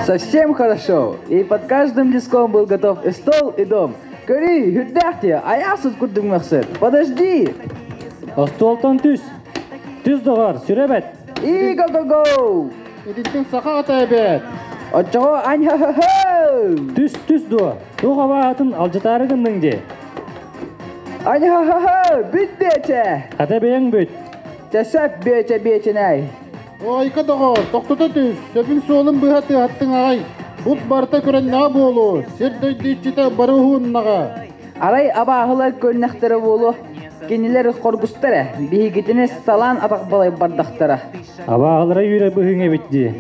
Совсем хорошо. И под каждым листком был готов и стол, и дом. Көрүүй, үрдээх дии, айаасыт курдук мөхсөр. Подожди! Остуолтан түс. Түс доҕор, сүрэ бэт. И го-го-го! Итинтиҥ саха ата эбээт. Оччоҕо ань-ха-ха-ха! Түс, түс дуо? Туох абааһытын алдьатаары гынныҥ дии? Ань-ха-ха-ха! Бүт биэчэ! Хата бэйэҥ бүт. Чэсэп биэчэ биэчинэй! Ойка доҕоор, тохтото түс, сөбүн суолун быһа тыаһаттыҥ аҕай. Бут барыта көрөннөҕө буолуо, сир дойду иччитэ бары уһуннаҕа. Арай абааһылар көрүнэхтэрэ буолуо, кинилэр хоргустар ээ, биһигитини салаан атах балай бардахтара. Абааһылара үүрэ быһыыҥ эбит дии.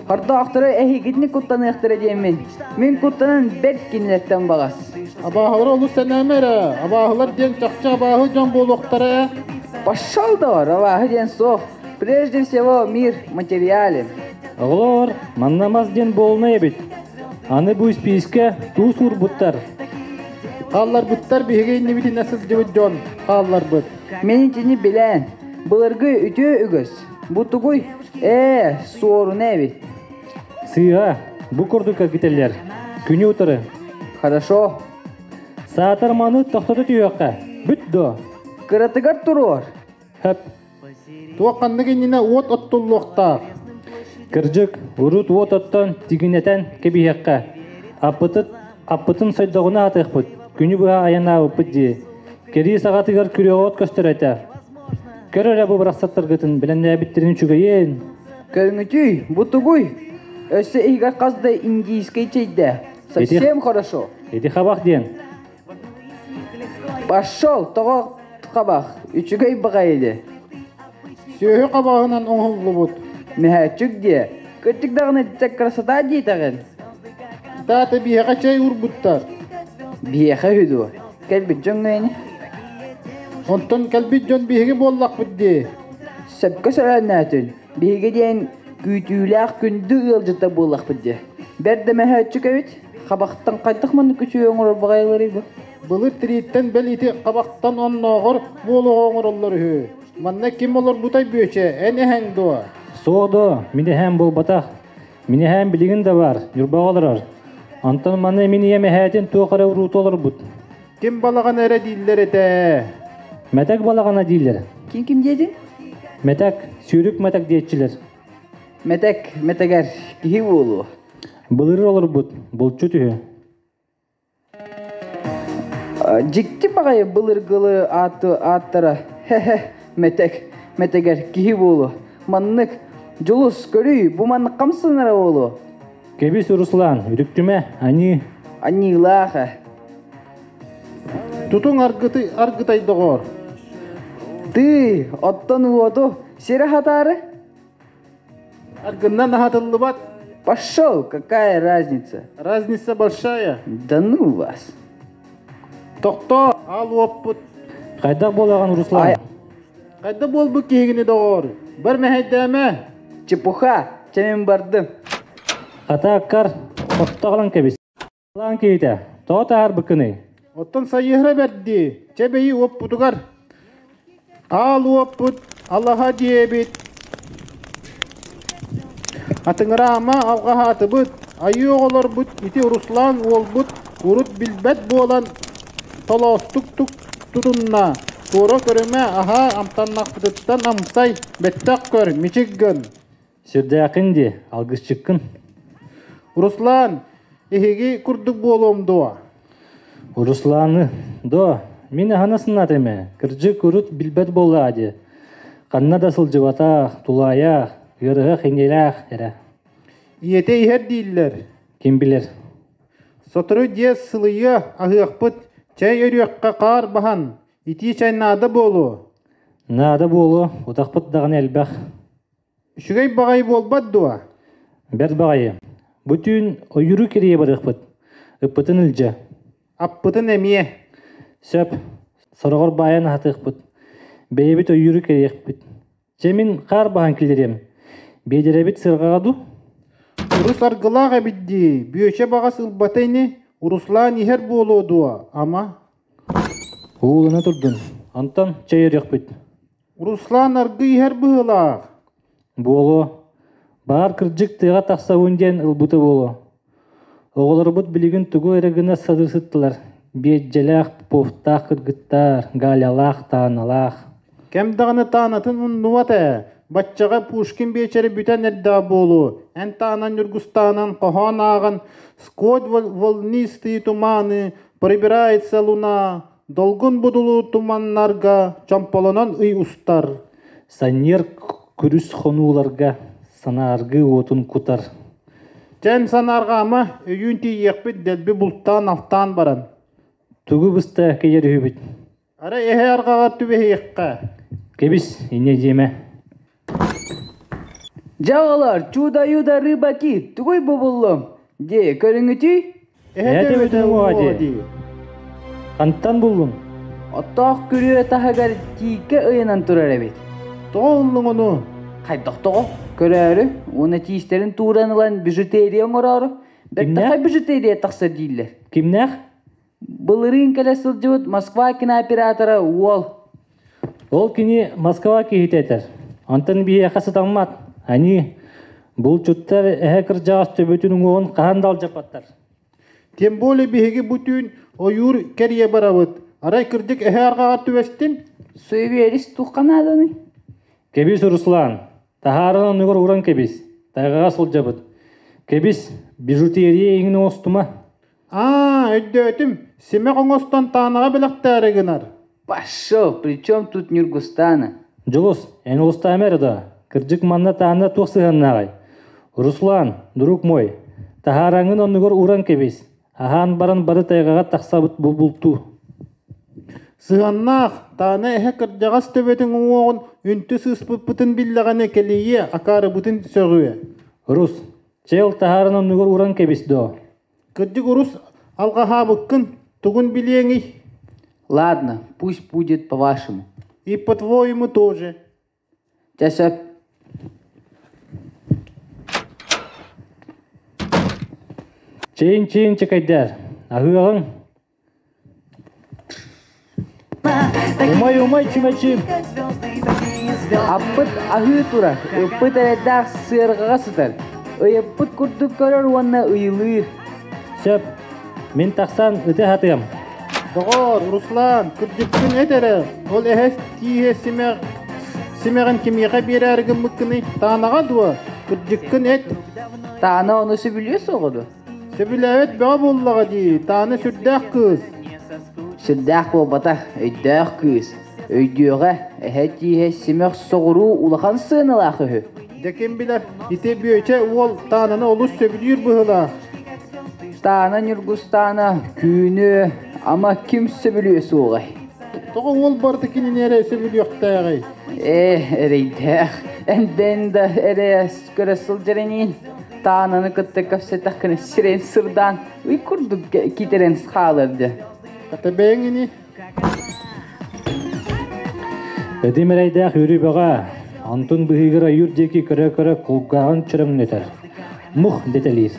Хордоохтору эһигитини куттаныахтара диэммин, мин куттанан бэрт кинилэртэн баҕас. Абааһылары олус сэнээмэ эрэ, абааһылар диэн чахчы абааһы дьон буолуохтара ээ. Пошел доҕор, абааһы диэн суох. Прежде всего мир материален. Оҕолоор, манна мас диэн буолунай эбит. Аны бу испиискэ туус уурбуттар. Хаалларбыттар биһиги иннибитинэ сылдьыбыт дьон хаалларбыт. Мин итини билэн, былыргы үтүө үгэс. Бу тугуй? Ээ, суоруна эбит. Сыыһа, бу курдук эргитэллэр. Күнү утары. Хорошо. Саатар маны тохтото түһүөххэ. Бүт дуо? Кыратыгар туруор. Хөп. Туох ханнык иннинэ уот оттуллуохтаах. Кырдьык, урут уот оттон тигинэтэн кэбиһиэххэ. Аппытыт, аппытын сойдоҕуна аһатыахпыт. Күнү быһа айаннаабыппыт дии. Кэрии саҕатыгар күрүөҕэ от көстөр этэ. Көр эрэ бу бырахсаттаргытын бэлэмнээбиттэрин үчүгэйин. Көрүҥүтүй, бу тугуй? Өссө иһигэр хас да индийскэй чэйдэ. Совсем хорошо. Ити хабах диэн. Пошел, тоҕо хабах, үчүгэй баҕайы дии. Сүөһү хабаҕынан оҥоһуллубут. Мөһөөччүк диэ. Кырдьык даҕаны дьэ красота диэтэҕин. Таата биһиэхэ чэй уурбуттар. Биһиэхэ үһү дуо? Кэлбит дьоҥҥо ини. Онтон кэлбит дьон биһиги буоллахпыт дии. Сөпкө сөрөннөөтүн. Биһиги диэн күүтүүлээх күндү ыалдьыта буоллахпыт дии. Бэрт да мөһөөччүк эбит. Хабахтан хайдах маннык үчүгэй оҥорор баҕайыларый бу? Былыр тирииттэн бэл ити хабахтан оннооҕор буолуоҕу оҥороллор үһү. Манна ким олорбутай Бүөчэ, эн эһэҥ дуо? Суох дуо, мин эһээм буолбатах. Мин эһээм билигин да баар, Ньурбаҕа олорор. Онтон маны мин ийэм эһээтин туох эрэ уруута олорбут. Ким балаҕана эрэ дииллэр этэ. Мэтэк балаҕана дииллэр. Ким ким диэтиҥ? Мэтэк, сүүрүк мэтэк диэччилэр. Мэтэк, мэтэгэр, киһи буолуо. Былыр олорбут, булчут үһү. Дьикти баҕайы былыргылыы ааттара хе-хе мэтэк мэтэгэр киһи буолуо. Маннык Дьулус, көрүүй, бу маннык хамсанара буолуо. Кэбис, Руслан, үтүктүмэ, аньыы. Аньыылаах ээ. Тутуҥ аргыты аргытай доҕоор. Тыый, оттон уоту сири хатаары? Аргыннан аһатыллыбат. Пошел, какая разница? Разница большая. Да ну вас. Тохтоо, аал уоппут. Хайдах буолаҕын, Руслан? Хайда буолбут киһигини доҕоор? Бар мэһэйдээмэ. Чепуха, чэ мин бардым. Хата аккар, оттоҕолон кэбис. Лаан киһитэ, тоҕо таһаарбыккыный? Оттон сайыһара бэрди, чэ бэйи уоппутугар. Аал уоппут, алаһа диэбит. Атыҥыраама алҕаһаатыбыт, айыы оҕолорбут ити Руслан уолбут урут билбэт буолан толоостук тутунна. Туора көрүмэ, аһаа амтаннахпытыттан амсай, бэттэх көр, мичик гын. Сүрдээххин дии, алгысчыккын. Руслан, эһиги курдук буолуом дуо? Русланы, до, мин аһана сыннаатым ээ, кырдьык урут билбэт буоллаа дии. Ханна да сылдьыбатах, тулаайах, ыарыһах иҥиэлээх эрэ. Ийэтэ иһэр дииллэр. Ким билэр. Сотору дьиэ сылыйыа, аһыахпыт, чэй өрүөххэ хаар баһан, итии чай наада буолуо. Наада буолуо, утахпыт даҕаны элбэх. Үчүгэй баҕайы буолбат дуо? Бэрт баҕайы. Бу түүн ойууру кирийэ барыахпыт. Ыппытын илдьэ. Аппытын эмиэ. Сөп. Сороҕор баайан аһатыахпыт. Бэйэбит ойууру кэриэхпит. Чэ мин хаар баһан киллэриэм. Биэдэрэбит сырҕаҕа дуу? Урус аргылаах эбит дии. Бүөчэ баҕас ылбата ини. Руслан иһэр буолуо дуо, ама? Уулана турдун. Онтон чэй өрүөхпүт. Руслан аргы иһэр быһыылаах. Буолуо. Баҕар кырдьык тыаҕа тахсабын диэн ылбыта буолуо. Оҕолорбут билигин тугу эрэ гына сатыы сыттылар: Биэдьэлээх, Поповтаах кыргыттар, Галялаах, Тааналаах. Кэм даҕаны таанатын умнубат ээ, баччаҕа Пушкин биэчэрэ бүтэн эрдэҕэ буолуо, эн таанан Ньургустаанан хоһоон ааҕан «Сквозь волнистые туманы пробирается луна, долгун будулу туманнарга чомполонон ый устар». Санньыар күрүс хонууларга санааргыы уотун кутар. Чэн санаарҕаама, өйүүн тиийиэхпит дэлби бултаан-алтаан баран. Тугу быста кэйэр үһүбүт? Арай эһэ арҕаҕар түбэһиэххэ. Кэбис, инньэ диэмэ. Дьэ оҕолор, чудо-юдо рыбаки, тугуй бу буллум? Дии, көрүҥүтүй? Эһэ Эһэ төбөтө төбөтүн уоҕа уоҕа дии. дии. Хантан буллуҥ? Оттоох күрүө таһыгар тииккэ ыйанан турар эбит. Тоҕо ыллыҥ ону? Хайдах тоҕо? Көрөөрү уонна тиистэрин тууран ылан бижутерия оҥороору, Кимнээх? бэртээхэй бижутерия тахсар дииллэр. Кимнээх? Былырыын кэлэ сылдьыбыт Москва кинооператора уол. Ол кини Москва киһитэ этэр. Онтон биһиэхэ сытаммат. Они булчуттар эһэ кырдьаҕас төбөтүн уҥуоҕун хаһан да алдьаппаттар. Тем более биһиги бу түүн ойуур кэрийэ барабыт. Арай кырдьык эһэ арҕаҕар түбэстин? Суеверис туохха нааданый? Кэбис, Руслан, таһааран оннугар ууран кэбис. Тайҕаҕа сылдьабыт. Кэбис, бижутерия эйигин оҥостума. Аа, өйдөөтүм. Симэх оҥостон Таанаҕа бэлэхтээри гынар. Пошел, при чем тут Нюргустана? Дьулус, эн улустаама эрэ да, кырдьык манна Таана туох сыһыаннааҕый? Руслан, друг мой, таһаараҥҥын оннугар ууран кэбис, аһаан баран бары тайҕаҕа тахсабыт бултуу. Сыһыаннаах, Таана эһэ кырдьаҕас төбөтүн уҥуоҕун үнтү сыыспыппытын биллэҕинэ кэлийиэ, акаарыбытын сөҕүө. Рус, чэл таһааран оннугар ууран кэбис доо. Кырдьык урус алҕаһаабыккын тугун билиэҥий? Ладно, пусть будет по-вашему. И по-твоему тоже. Чэ сөп. Чиин-чиин чэкэйдээр, аһыаҕыҥ. Умай-умай чүмэчим. Аппыт аһыы турар, ыппыт эрэйдээх сыарҕаҕа сытар. Ыйыппыт курдук көрөр уонна ыйылыыр. Сөп, мин тахсан ыты аһатыам. Доҕоор, Руслан, кырдьыккын эт эрэ, ол эһэ тииһэ симэх симэҕин кимиэхэ биэрээри гыммыккыный? Таанаҕа дуо? Кырдьыккын эт. Таана ону сөбүлүө суоҕа дуо? Сөбүлээбэт бөҕө буоллаҕа дии, Таана сүрдээх кыыс. Сүрдээх буолбатах, өйдөөх кыыс. Өйдүөҕэ, эһэ тииһэ симэх соҕуруу улахан сыаналаах үһү. Дьэ ким билэр, ити Бүөчэ уол Таананы олус сөбүлүүр быһыылаах. Таана Ньургустаана түүнү ама ким сөбүлүө суоҕай? Тоҕо уол барыта кинини эрэ сөбүлүөхтээҕий? Ээ, эрэйдээх, эн да эрэ көрө сылдьар иниин. Таананы кытта кэпсэтэххинэ сирэйин сырдаан ый курдук китэрэн хаалар дьэ. Хата бэйэҥ ини. Эдим эрэйдээх үөрүү бөҕө, онтун быһыыгар ойуур диэки көрө-көрө кулгааҕын чөрөҥнөтөр, мух дэтэлиир.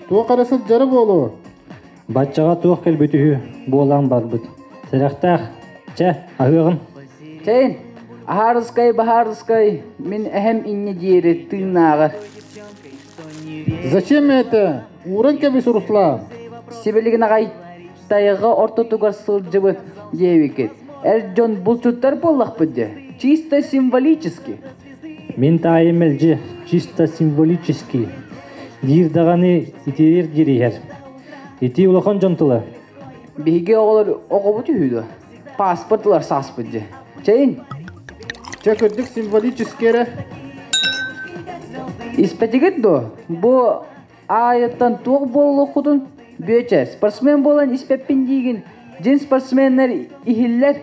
Туох эрэ сылдьара буолуо. Баччаҕа туох кэлбит үһү буолан барбыт. Сэрэхтээх, чэ, аһыаҕын. Чэйин, аһаарыскай баһаарыскай, мин эһэм инньэ диэри тыыннааҕар. Зачем это? Ууран кэбис, Руслан. Сибилигин аҕай тайҕа ортотугар сылдьыбыт диэбиккит. Эр дьон булчуттар буоллахпыт дьэ. Чисто символически. Мин таайым мэлдьи чисто символически диир даҕаны итиирир дириһэр. Ити улахан дьон тыла. Биһиги оҕолор оҕобут үһү дуо? Паспорт ылар сааспыт дьэ. Чэйин. Чэ, кырдьык символически эрэ. Испэтигит дуо? Бу аайыттан туох буолуоххутун Бүөчэ, спортсмен буолан испэппин диигин. Дьин спортсменнар иһиллэр,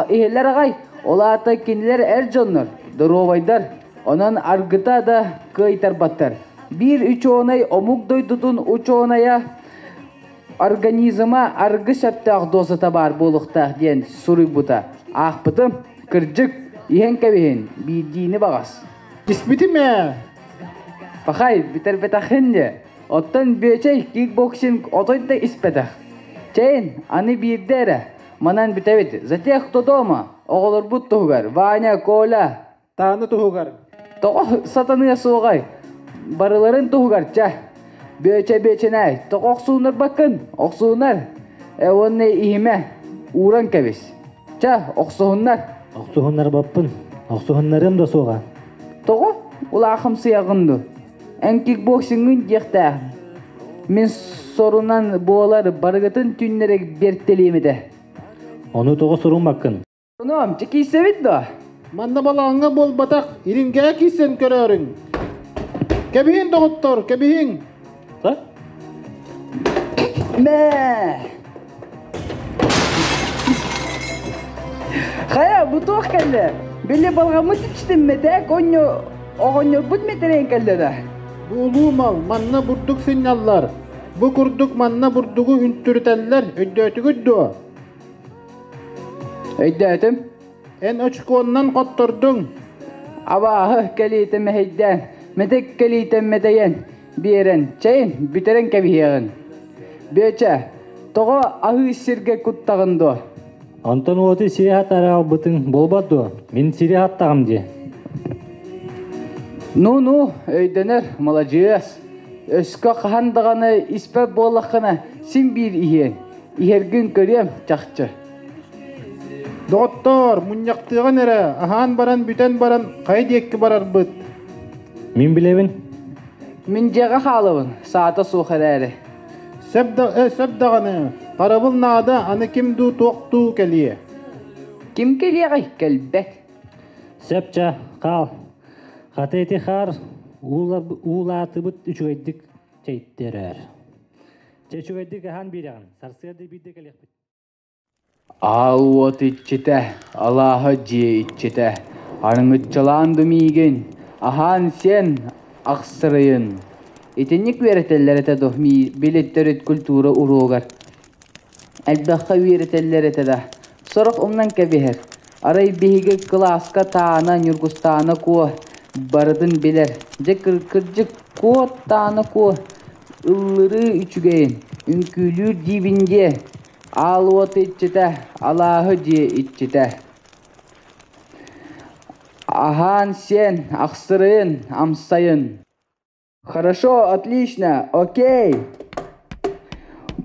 иһиллэр аҕай. Ол аата кинилэр эр дьоннор, доруобайдар. Онон аргыта да кыайтарбаттар. Биир учуонай омук дойдутун учуонайа организма аргы сөптөөх дозата баар буолуохтаах диэн суруйбута. Аахпытым, кырдьык, иһэн кэбиһин, биирдиини баҕас. Испитим ээ. Пахай, бүтэрбэтэххин дьэ. Оттон Бүөчэй кикбоксинг отой да испэтэх. Чэйин, аны биирдэ эрэ. Манан бүтэбит. За тех, кто дома. Оҕолорбут туһугар. Ваня, Коля. Тааны туһугар. Тоҕо сатаныа суоҕай? Барыларын туһугар чэ. Бүөчэ бүөчэнээй, тоҕо охсууннарбаккын? Охсууннар. Э уонна иһимэ, ууран кэбис. Чэ, охсуһуннар. Охсуһуннарбаппын. Охсуһуннарыам да суоҕа. Тоҕо? Улаахымсыйаҕын дуу? Эн кикбоксиҥҥын диэхтээх. Мин сорунан буолар барыгытын түүннэри биэртэлиэм этэ. Ону тоҕо суруммаккын? Оном, чэ киирсэбит дуо? Манна балаҕаҥҥа буолбатах, ириҥгээ киирсэн көрөөрүҥ. Кэбиһин, доҕоттор, кэбиһиҥ! Да? Мэ! Хайа, бу туох кэллэ? Били балҕаммыт иччитин мэтээк онньо оҕонньорбут мэтэрэн кэллэ да. Бу улуу мал, манна бурдук сынньаллар. Бу курдук манна бурдугу үнтүрүтэллэр, өйдөөтүгүт дуо? Өйдөөтүм. Эн очкуоннан хоттордуҥ. Абааһы кэлиитэ мэһэйдээн, мэтэк кэлиитэ мэтэйэн, биэрэн, чэйин бүтэрэн кэбиһиэҕин. Бүөчэ, тоҕо аһыы сиргэ куттаҕын дуо? Онтон уоту сири хатара албытыҥ буолбат дуо? Мин сири хаттаҕым дии. Ну-ну, өйдөнөр, маладьыас. Өскө хаһан даҕаны испэт буоллаххына, син биир иһиэҥ. Иһэргин көрүөм, чахчы. Доҕоттоор, мунньахтыаҕын эрэ, аһаан баран бүтэн баран хайа диэкки барарбыт? Мин билэбин. Мин дьиэҕэ хаалабын, саата суох эрээри. Сөп, да, сөп даҕаны, харабыл наада, аны ким дуу туох дуу кэлиэ. Ким кэлиэҕэй, кэлбэт. Сөп чэ, хаал. Хата ити хаар уулаатыбыт үчүгэйдик чэйтэрэр. Чэ үчүгэйдик аһаан биэрэҕин, сарсыарда биирдэ кэлиэхпит. Аал уот иччитэ, алааһа дьиэ иччитэ, арыҥыччалаан да миигин, аһаан-сиэн ахсырыйын. Итинник үөрэтэллэр этэ дуо били төрүт культура уруогар? Элбэххэ үөрэтэллэр этэ да, сорох умнан кэбиһэр. Арай биһиги кылааска Таана Ньургустаана Куо барытын билэр. Дьэ кырдьык Куо Таана Куо ыллырыы үчүгэйин, үҥкүүлүүр диибин диэ, аал уот иччитэ, алааһы дьиэ иччитэ. Аһаан-сиэн, ахсырыйын, амсайын. Хорошо, отлично, окей.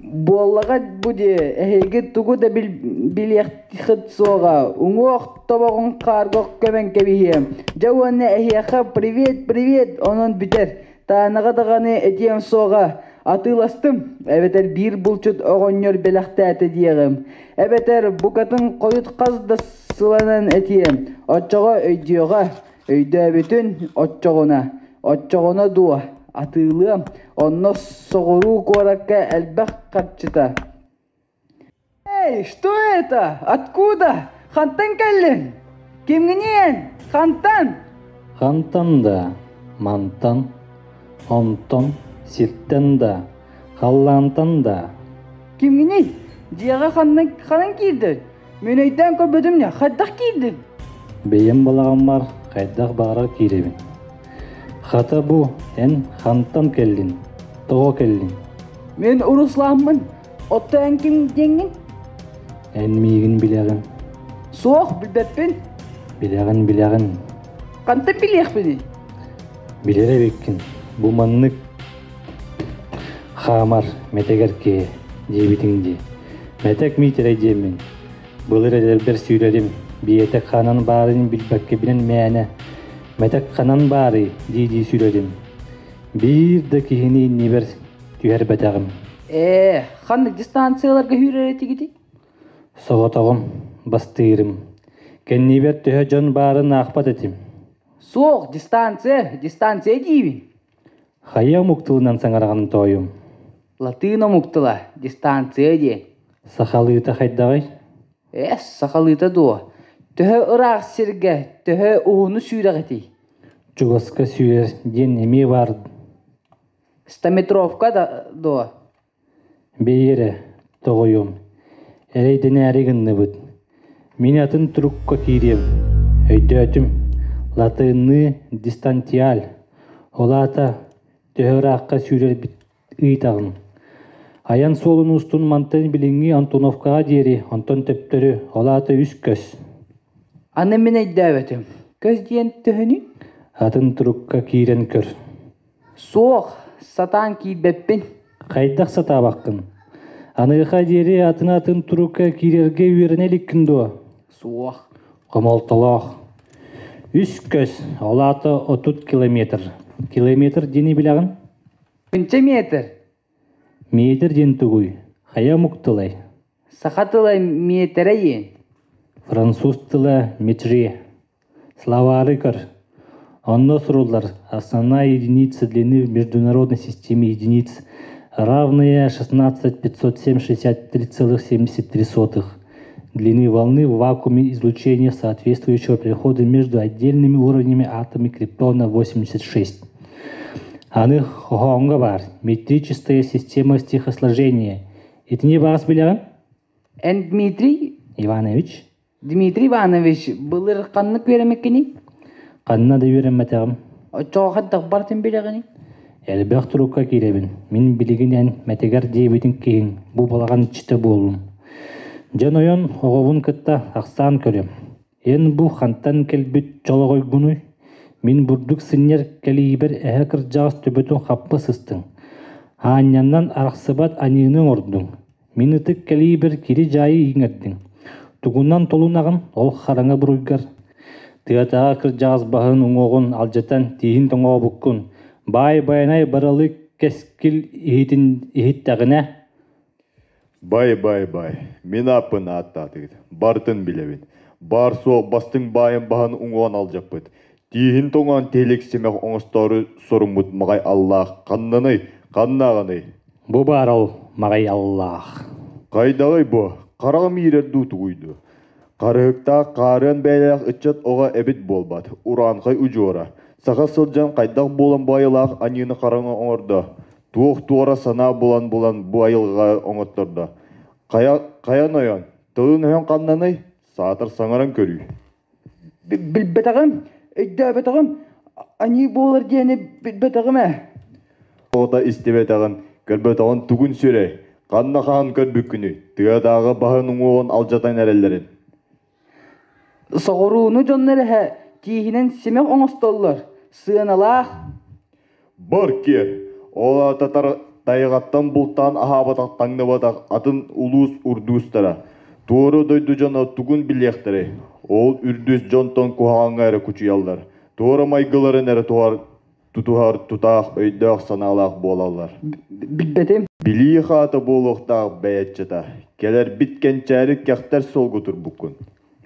Буоллаҕа бу дии, эһиги тугу да билиэххит суоҕа, уҥуох тобоҕун хаарга көмөн кэбиһиэм. Дьэ уонна эһиэхэ привет, привет, онон бүтэр. Таанаҕа даҕаны этиэм суоҕа, атыыластым, эбэтэр биир булчут оҕонньор бэлэхтээтэ диэҕим, эбэтэр букатын хойут хас да сыланан этиэм, оччоҕо өйдүөҕэ, өйдөөбүтүн оччоҕуна, оччоҕуна дуо, атыылыам, онно соҕуруу куоракка элбэх харчыта. Эй, что это? Откуда? Хантан кэллиҥ? Кимҥиниэн? Хантан? Хантан да, мантан, онтон, сиртэн да, халлаантан да. Кимҥиний? Дьиэҕэ ханна ханан киирдин? Мин өйдөөн көрбөтүм не, хайдах киирдин? Бэйэм балаҕаммар хайдах баҕарар киирэбин. Хата бу эн хантан кэллин? Тоҕо кэллиҥ? Мин Русланмын. Отто эн ким диэҥҥин? Эн миигин билэҕин. Суох, билбэппин. Билэҕин, билэҕин. Хантан билиэхпиний? Билэр эбиккин. Бу маннык хаамар мэтэгэр киһи диэбитиҥ дии. Мэтэк Миитэрэй диэммин. Былыр эдэрбэр сүүрэрим, биэтэк ханан баарын билбэккэ билэн мээнэ мэтэк ханан баарый дии-дии сүүрэрим. Биир да киһини иннибэр түһэрбэтэҕим. Ээ, ханнык дистанцияларга сүүрэр этигитий? Соҕотоҕум, бастыырым. Кэннибэр төһө дьон баарын аахпат этим. Суох, дистанция, дистанция диибин. Хайа омук тылынан саҥараҕын тоойум? Латыын омук тыла, дистанция диэн. Сахалыыта хайдаҕый? Ээ, сахалыыта дуо? Төһө ыраах сиргэ, төһө уһуну сүүрэҕитий? Чугаска сүүрэр диэн эмиэ баар. Стометровка да дуо? Бэйи эрэ, тоҕойуом, эрэйдэнээри гынныбыт. Мин атын турукка киириэм. Өйдөөтүм, латыынныы дистанциаль. Ол аата төһө ыраахха сүүрэрбит ыйтаҕын. Айан суолун устун мантан билиҥҥи Антоновкаҕа диэри, онтон төптөрү, ол аата үс көс. Аны мин өйдөөбөтүм. Көс диэн төһөнүй? Атын турукка киирэн көр. Суох, сатаан киирбэппин. Хайдах сатаабаккын? Аныаха диэри атын-атын турукка киирэргэ үөрэнэ иликкин дуо? Суох. Хомолтолоох. Үс көс, ол аата 30 километр. Километр диэни билэҕин? Кынча метр. Метр диэн тугуй? Хайа омук тылай? Саха тыла миэтэрэ иэн. Француз тыла метре. Словары көр. Онно суруллар основная единица длины в международной системе единиц равная 16 507,63,73 длины волны в вакууме излучения соответствующего перехода между отдельными уровнями атома криптона 86. Аны хоһооҥҥо баар метрическая система стихосложения. Итини баҕас билэҕин? Эн Дмитрий Иванович? Дмитрий Иванович былыр ханнык үөрэммиккиний? Ханна да үөрэммэтэҕим. Оччоҕо хайдах бартын билэҕиний? Элбэх турукка киирэбин. Мин билигин эн мэтигэр диэбитин киһиҥ бу балаҕан иччитэ буоллум. Дьон ойон оҕобун кытта ахсаан көрүөм. Эн бу хантан кэлбит чолоҕойгунуй? Мин бурдук сынньар кэлиибэр эһэ кырдьаҕас төбөтүн хаппа сыстыҥ. Аанньанан арахсыбат аньыыны оҥордуҥ. Мин ытык кэлиибэр кири-дьаайы иҥэрдиҥ. Тугунан толунаҕын ол хараҥа буруйгар? Тыатааҕы кырдьаҕас баһын уҥуоҕун алдьатан тииһин тоҥообуккун, баай Байанай баралы кэскил иһитин иһиттэҕинэ Бай-бай-бай, мин ааппын ааттаатыгыт, барытын билэбин. Баар-суох бастыҥ баайын баһын уҥуоҕун алдьаппыт, тииһин тоҥоон тиһилик симэх оҥостоору соруммут маҕай аллаах ханнаный, ханнааҕыный? Бу баар ол маҕай аллаах. Хайдаҕый бу, хараҕым иирэр дуу тугуй дуу? Харыһыктаах хаарыан бэйэлээх ыччат оҕо эбит буолбат, урааҥхай удьуора. Саха сылдьан хайдах буолан бу айылаах аньыыны-хараҥы оҥордо? Туох туора санаа булан-булан бу айылҕа оҥоттордо? Хайа, хайа нойон, тылын-өһүн ханнаный? Саатар саҥаран көрүү. Билбэтэҕим, өйдөөбөтөҕүм, аньыы буолар диэни билбэтэҕим ээ. Оҕото истибэтэҕин, көрбөтөҕүн тугун сүрэй, ханна хаһан көрбүккүнүй, тыатааҕы баһын уҥуоҕун алдьатан эрэллэрин. Соҕурууну дьоннор эһэ тииһинэн симэх оҥостоллор, сыаналаах. Бар киэр, ол аата тайҕаттан бултаан аһаабатах таҥныбатах атын улуус урдуустара, туора дойду дьоно тугун билиэхтэрэй, ол үрдүс дьонтон куһаҕаҥҥа эрэ кучуйаллар, туора майгыларын эрэ тутуһар тутаах өйдөөх-санаалаах буолаллар. Билбэтим. Билии хаата буолуохтаах бэйэччитэ, кэлэрбит кэнчээри кэхтэр суолга турбуккун.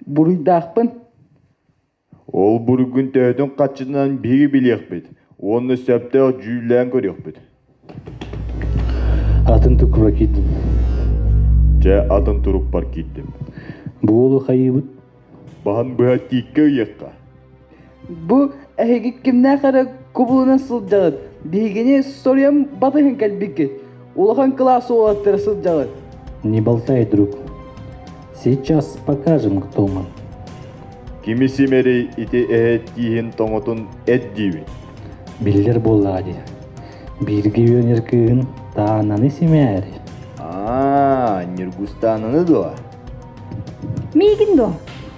Буруйдаахпын. Ол буруйгун төһөтүн хаччытынан биһиги билиэхпит уонна сөптөөх дьүүллээн көрүөхпүт. Атын турукка киирдим. Дьэ, атын турукпар киирдим. Бу уолу хайыыбыт? Баһан быһа тииккэ ыйыахха. Бу эһиги кимнээх эрэ кубулунан сылдьаҕыт. Биһигини соруйан батыһан кэлбиккит. Улахан кылаас уолаттара сылдьаҕыт. Не болтай, друг. Сейчас покажем, кто мы. Кими симэрий ити эһэ тииһин тоҥотун эт диибин. Биллэр буоллаҕа дии. Бииргэ үөнэр кыыһын таананы симээри. Аа, Ньургустаананы дуо? Миигин дуо?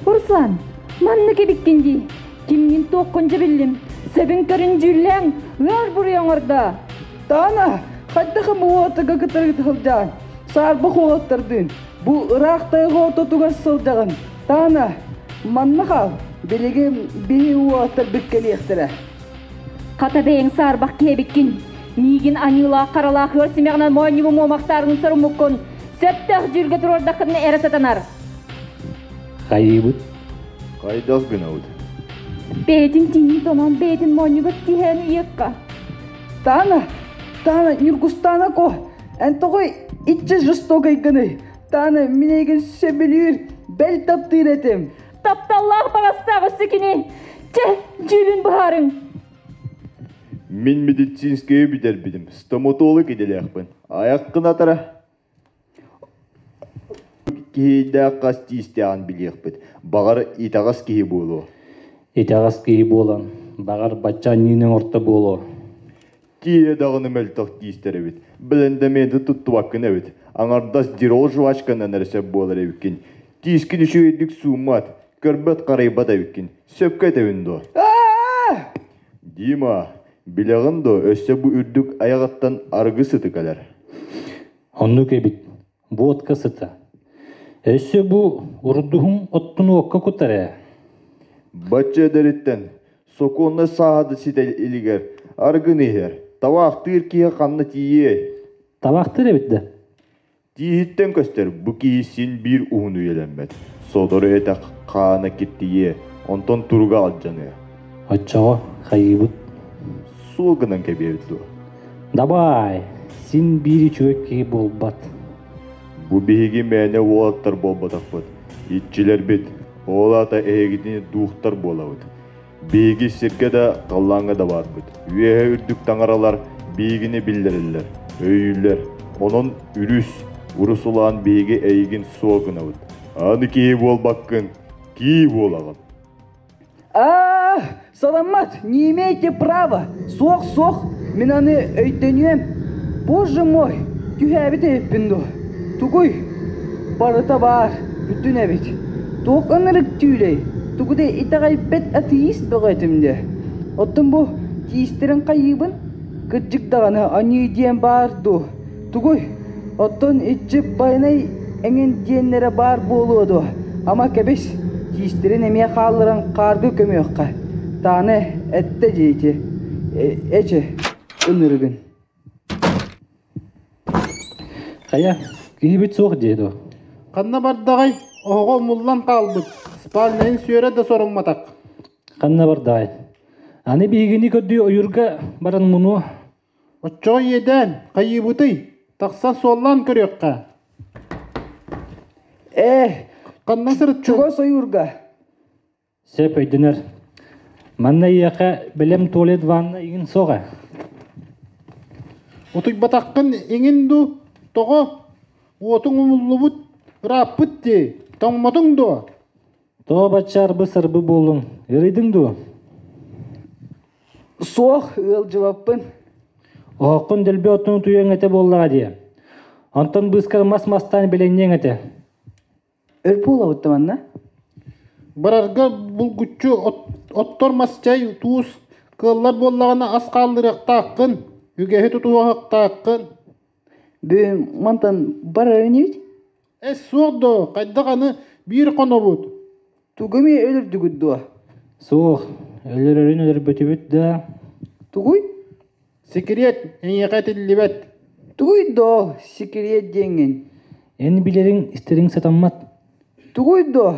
Руслан, маннык эбиккин дии. Кимҥин туоххун дьэ биллим. Сөбүн көрүн дьүүллээҥ, ыар буруй оҥордо. Таана, хайдах уотага кытары сылдьаан, саарбах уолаттардыын, бу ыраах тайҕа ортотугар сылдьаҕын. Таана, манна хаал, билигин биһи уолаттарбыт кэлиэхтэрэ. Хата бэйэҥ саарбах киһи эбиккин. Миигин аньыылаах-харалаах ыар симэҕинэн моонньубу муомахтааргын соруммуккун. Сөптөөх дьүүлгэ туруордаххытына эрэ сатанар. Хайыыбыт? Хайдах гынабыт? Бэйэтин тииһин тонон бэйэтин моонньугар тиһэн ыйыахха. Таана, Таана, Ньургустаана ко, эн тоҕо иччи жестокайгыный? Таана, мин эйигин сөбүлүүр, бэл таптыыр этим. Тапталлаах баҕастаах өссө кини. Чэ, дьүүлүн быһаарыҥ. Мин медицинскэйи бүтэрбитим, стоматолог идэлээхпин. Айаххын атара. Киһийдээх хас тиистээҕин билиэхпит. Баҕар, итэҕэс киһи буолуо. Итэҕэс киһи буолан, баҕар, бачча аньыыны оҥорто буолуо. Тиийэ даҕаны мөлтөх тиистэр эбит. Блендементи туттубаккын эбит. Аҥардас дирол жвачканан эрэ сөп буолар эбиккин. Тиискин үчүгэйдик сууммат, көрбөт-харайбат эбиккин. Сөпкө этэбин дуо? Дима, Билэҕин дуо, өссө бу үрдүк айаҕыттан арыгы сыты кэлэр. Оннук эбит, водка сыта. Өссө бу урдуһуҥ оттун уокка кутар ээ. Бачча эдэриттэн сокуоннай сааһа да ситэ илигэр арыгыны иһэр, табаахтыыр киһи ханна тиийиэй? Табаахтыыр эбит да? Тииһиттэн көстөр, бу киһи син биир уһун үйэлэммэт. Сотору этэ хаана киртийиэ, онтон туруга алдьаныа. Оччоҕо хайыыбыт? Суол гынан кэбиэбит дуо? Дабаай, син биир үчүгэй киһи буолбат. Бу биһиги мээнэ уолаттар буолбатахпыт. Иччилэрбит, ол аата эһигитини дуухтар буолабыт. Биһиги сиргэ да, халлааҥҥа да баарбыт. Үөһэ үрдүк таҥаралар биһигини биллэрэллэр, өйүүллэр. Онон үрүс, урусулаан биһиги эйигин суох гынабыт. Аны киһи буолбаккын, кии буолаҕын. А, саламмат, не имеете права. Суох-суох, мин аны өйдөнүөм. Боже мой, түһээбит эбиппин дуо? Тугуй? Барыта баар, бүтүн эбит. Туох ынырык түүлэй? Тугу да итэҕэйбэт атеист бөҕө этим дии. Оттон бу тиистэрин хайыыбын? Кырдьык даҕаны аньыы диэн баар дуу? Тугуй? Оттон иччи байанай эҥин диэннэрэ баар буолуо дуо? Ама кэбис, тиистэрин эмиэ хаалларан хаарга көмүөххэ. Тааны эттэ дии ити. Эчи, ынырыгын. Хайа, киһибит суох дии дуо? Ханна бардаҕай, оһоҕо умуллан хаалбыт, спальнайын сүөрэ да сорумматах. Ханна бардаҕай? Аны биһигини көрдүү ойуурга баран мунуо. Оччоҕо иэдээн, хайыыбытый? Тахсан суоллаан көрүөххэ. Ээ, Ханна сырыттыҥ? Чугас ойуурга. Сөп өйдөнөр. Манна эйиэхэ бэлэм туалет ванна игин суох ээ. Утуйбатаххын иҥин дуу? Тоҕо? Уотуҥ умуллубут, ырааппыт дии. Тоҥмотуҥ дуо? Тоҕо бачча арбы-сарбы буоллуҥ? Ыарыйдыҥ дуо? Суох, ыалдьыбаппын. Оһоххун дэлби оттон утуйуоҥ этэ буоллаҕа дии. Онтон быыскар мас мастаан бэлэмниэҥ этэ. Өр буолабыт да манна? Барарга булгуччу оттор мас чэй, туус кыаллар буоллаҕына ас хаалларыахтааххын, үгэһи тутуһуохтааххын. Бүгүн мантан барар инибит? Эс суох дуо, хайдах аны биир хонобут? Тугу эмиэ өлөрдүгүт дуо? Суох, өлөрөрүн өлөрбөтүбүт да. Тугуй? Секрет эйиэхэ этиллибэт. Тугуй доо, секрет диэҥҥин? Эн билэриҥ, истэриҥ сатаммат. Тугуй доо?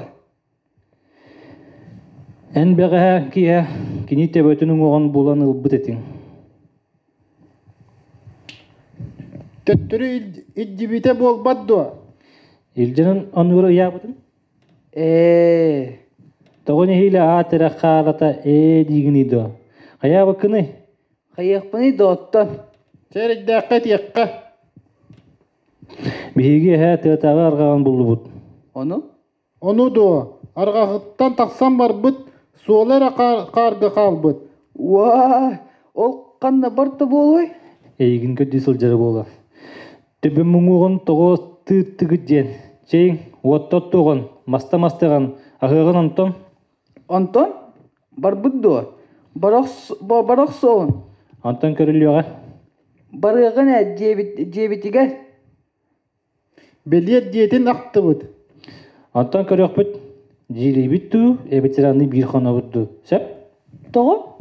Эн бэҕэһээ киэһэ кини төбөтүн уҥуоҕун булан ылбыт этиҥ. Төттөрү илдьибитэ буолбат дуо? Илдьэн оннугар ыйаабытын? Ээ. Тоҕо нэһиилэ аат эрэ хаалата ээ диигиний дуо? Хайаабыккыный? Хайыахпыный да оттон? Чэ эрэйдээххэ этиэххэ. Биһиги эһээ тыатааҕы арҕаҕын буллубут. Ону? Ону дуо, арҕаҕыттан тахсан барбыт, суола эрэ хаарга хаалбыт. Уаа, ол ханна барта буолуой? Эйигин көрдүү сылдьара буолар. Төбөм муҥуоҕун тоҕо тыыттыгыт диэн. Чэйиҥ, уотта оттуоҕун, маста мастыаҕын, аһыаҕын онтон. Онтон? Барбыт дуо? Барах суоҕун. Онтон көрүллүөҕэ. Барыаҕын ээ диэбитигэр. Бэлиэр диэтин ахтыбыт. Онтон көрүөхпүт, дьиэлиибит дуу, эбэтэр аны биир хонобут дуу, сөп? Тоҕо?